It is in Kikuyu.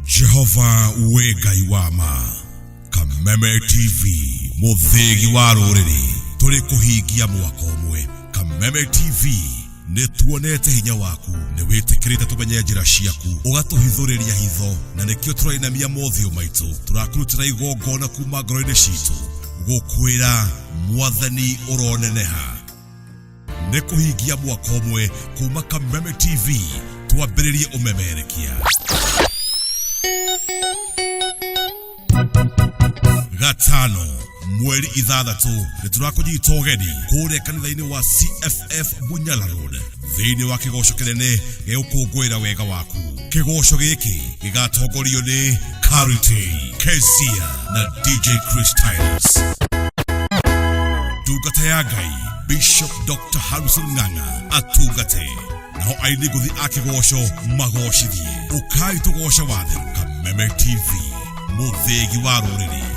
Jehova wĩ Ngai wa ma. Kameme TV, mũthĩgi wa rũrĩrĩ, tũrĩ kũhingia mwaka ũmwe. Kameme TV, nĩ tuonete hinya waku, nĩ wĩtĩkĩrĩte tũmenye njĩra ciaku, ũgatũhithũrĩria hitho, na nĩkĩo tũrainamia mothiũ maitũ, tũrakũrutĩra igongona kuma ngoro-inĩ citũ, gũkwĩra Mwathani ũroneneha. Nĩ kũhingia mwaka ũmwe kuma Kameme TV twambĩrĩrie ũmemerekia. Gatano mweri 6 nĩ tũrakũnyita ũgeni kũrĩa kanitha-inĩ wa CFF Bunyala Road thĩinĩ wa kĩgoco kĩnene gĩgũkũngũĩra wega waku. Kĩgoco gĩkĩ gĩgatongorio nĩ Karity Kezia na DJ Chris Titus. Ndungata ya Ngai Bishop Dr. Harrison Ng'ang'a atungate, nao aini ngũthi a kĩgoco magocithie. Ũkai tũgoce watheru. Kameme TV, mũthĩgi wa rũrĩrĩ.